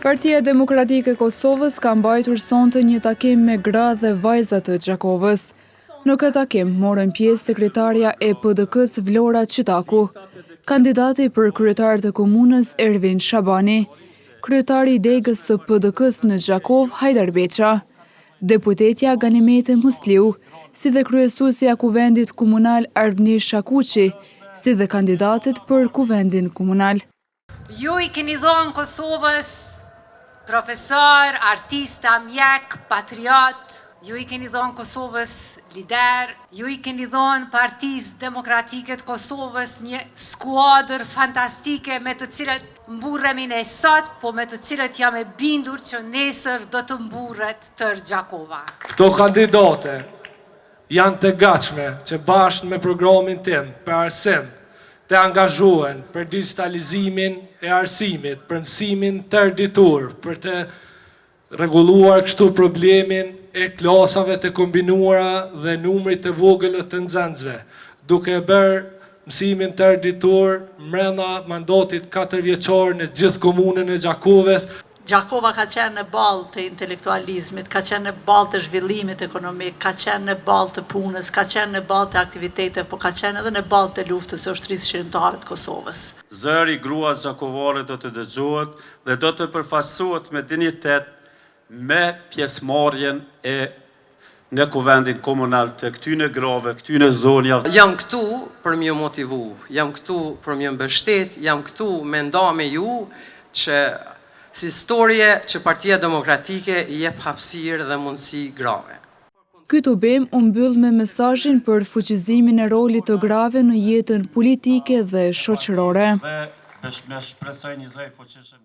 Partia Demokratike e Kosovës ka mbajtur sonte një takim me gra dhe vajza të Gjakovës. Në këtë takim morën pjesë sekretarja e PDK-së Vlora Çitaku, kandidati për kryetar të komunës Ervin Shabani, kryetari i degës së PDK-së në Gjakovë Hajdar Beqa, deputetja Ganimete Musliu, si dhe kryesuesja e Kuvendit Komunal Arbni Shakuqi, si dhe kandidatet për Kuvendin Komunal. Ju i keni dhonë Kosovës profesor, artista, mjek, patriot, ju i keni dhonë Kosovës lider, ju i keni dhonë Partisë Demokratike të Kosovës një skuadër fantastike me të cilët mburremi ne sot, po me të cilët jam e bindur që nesër do të mburret tërë Gjakova. Këto kandidate janë të gatshme që bashkë me programin tim për arsim të angazhohen për digjitalizimin e arsimit, për mësimin tërëditor, për të rregulluar kështu problemin e klasave të kombinuara dhe numrit të vogël të nxënësve, duke e bërë mësimin tërëditor mrena mandatit katërvjeçar në gjithë komunën e Gjakovës. Gjakova ka qenë në ballë të intelektualizmit, ka qenë në ballë të zhvillimit ekonomik, ka qenë në ballë të punës, ka qenë në ballë të aktiviteteve, po ka qenë edhe në ballë të luftës së Ushtrisë Çlirimtare të Kosovës. Zëri i gruas gjakovare do të dëgjohet dhe do të përfaqësohet me dinjitet me pjesëmarrjen e në Kuvendin Komunal të këtyne grave, këtyne zonjave. Jam këtu për m'ju motivu, jam këtu për m'ju mbështet, jam këtu me nda me ju që si storje që Partia Demokratike i jep hapësirë dhe mundësi grave. Ky tubim u mbyll me mesazhin për fuqizimin e rolit të grave në jetën politike dhe shoqërore. Dhe shpresoj një zë i fuqishëm.